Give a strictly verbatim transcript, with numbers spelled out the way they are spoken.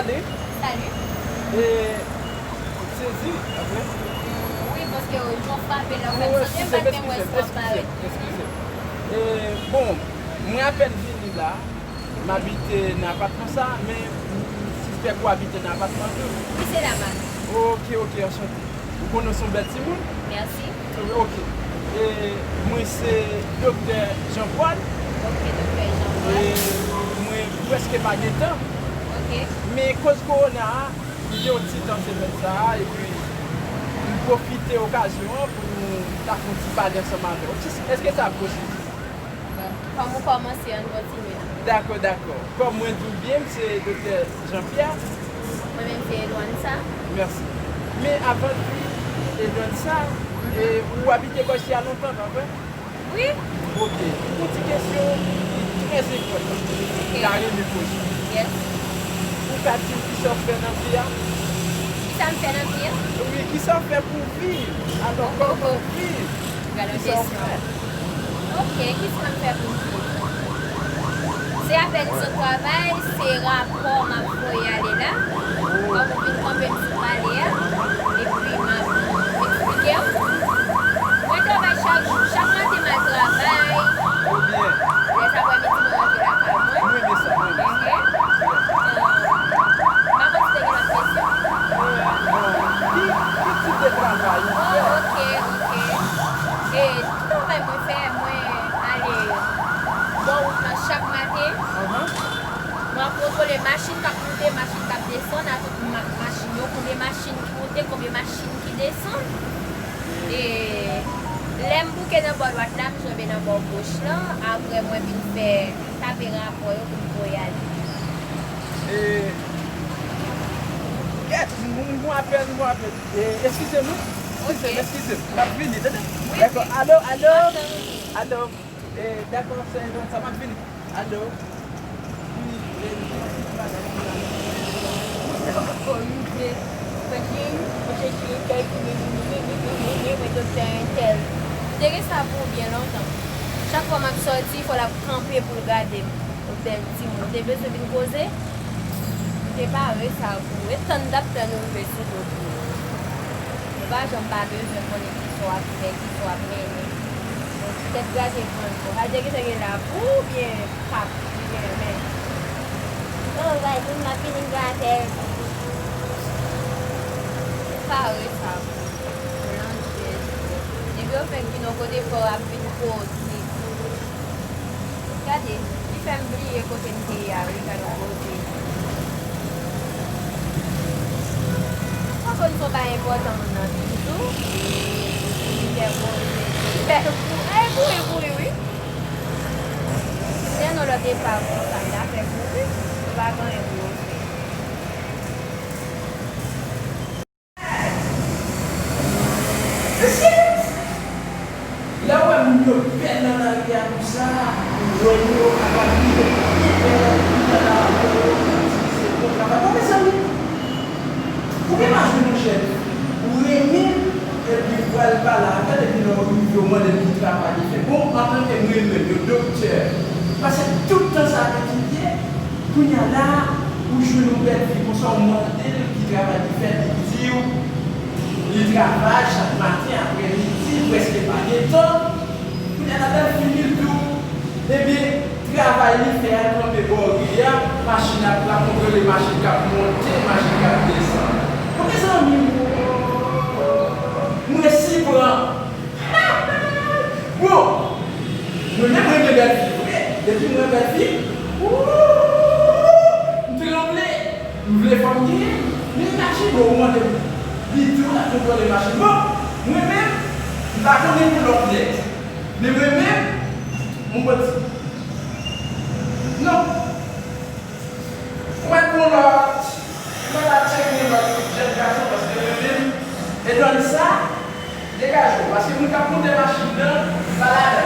Sali. Sali. E, m sezi, apre. Wi, paske jan w frape la, ou fè m santi m pa t menm wè si w ap parèt. Eskize, eskize. E, bon, mwen apèn vini la. M abite nan apatman sa, men m sispèk ou abite nan apatman tou. Wi, se la m abite. Ok, ok, anchante. Ou konnen w se yon bèl timoun? Mèsi. Ok. E mwen se Doktè Jean Paul. Ok, Doktè Jean Paul. E mwen prèske pa gen tan. Ok. Men koz kowona a, m gen yon ti tan semèn sa a, epi m pwofite okazyon an pou nou ta fè yon ti pale ansanm avè w. Èske sa ap posib? Kòm ou kòmanse, ann kontinye. Dakò, dakò. Kòm mwen di w byen, m se Doktè Jean Pierre. Mwen menm se Edwansa. Mèsi. Men avan di Edwansa, e, ou abite bò isi a lontan, pa vre? Wi. Ok. Yon ti kesyon ki trè enpòtan. Ok. M ta renmen poze w. Yes. Ou ka di m kisa w fè nan vi a? Kisa m fè nan vi a? Wi, kisa w fè pou w viv? Atò, kòman w viv? Kisa w fè? Ok, kisa m fè pou viv? Se apèn sot travay, se rapò m ap voye ale la. Kòm ou vin kanpe m sou pale a, epi m ap eksplike w. Mwen travay chak jou, chak maten m al travay. Lè aprèmidi mwen rantre lakay mwen. Mwen renmen sa, mwen renmen sa. M pa konn si te gen lòt kesyon. Ki, ki tip de travay ou fè? Oh, ok, ok. E travay mwen fè, mwen ale bò wout lan chak maten. Mwen ap kontwole machin k ap monte, machin k ap desann, a tout ma- machin yo, konbyen machin ki monte, konbyen machin ki desann. E lè m bouke nan bò dwat la, m janbe nan bò goch lan, apre mwen vin fè, tape rapò yo pou m voye ale. E, gèt, m, m, m apèn, m apèn. E, eskize m, wi. Eskize m, eskize m. M ap vini, tande? Wi, dakò. Wi. Alo, alo? Alo? E, dakò, se Edwansa, m ap vini. Alo? Wi, e, m gen yon ti bagay pou m rakonte. Mwen chèche kèk moun, mwen doktè entèl. M te gen sa pou byen lontan. Chak fwa m ap sòti, fò l ap kanpe pou l gade m. Yon bèl timoun. Ou te bezwen vin koze? M te pare sa pou ou. E tann n t ap tann ou rive sou do pou ou. Ou pa janm pa bezwen konnen kisa w ap fè, kisa w ap mennen. Tèt graje pran l. Bon, sa te gentan gen la pou ou oubyen p ap li genyen men. Non, gade, m ap vini gade. Ou pare sa pou ou. Lanjèz. Depi yo fenk vin yon kote fò w ap vin koze. Gade, li fè m bliye kote m te ye a, wi, gade yon koze. Ou pa konn se yon bagay enpòtan moun nan di m tou. Li fè koze. Li fè, e, kouri, kouri, wi. Se yon lòt epa konsa, m ta fè kouri. Ou pa gen anyen pou yo fè. Mesye! Lè w wè moun yo pè nan lari a konsa, ou wè yo pa ka viv, yo pè, yo pè nan lari yo, yo di se bon travay. Bon, mezanmi, ou gen pa jwenn yon jèn fi, ou renmen l, epi ou pral pale avè l, epi lè w rive, ou mande l ki travay li fè. Bon, antanke mwen menm, yon doktè, pase tout tan sa ap etidye, kounye a la, ou jwenn yon bèl fi konsa, ou mande l ki travay li fè, li di w, li travay chak maten, aprè midi, prèske pa gen tan. Kounye a la, bèl fi li di w, ebyen, travay li fè a, kanpe bò ri a, machin ap, l ap kontwole machin k ap monte, machin k ap desann. Bon, mezanmi, mwen si pran. Bon, mwen menm mwen gen bèl fi vre. Depi mwen bèl fi, ooh, m tranble. M vle fanm genyen. Men imajine w mande m, li di w l ap kontwole machin. Bon, mwen menm, m pa konnen pou lòt nèg. Men mwen menm, m pati. Non. Mwen pou lòt, mwen pa tcheke lòt jèn gason paske mwen menm, Edwansa, degaje w, paske moun k ap monte machin nan, pa ladan.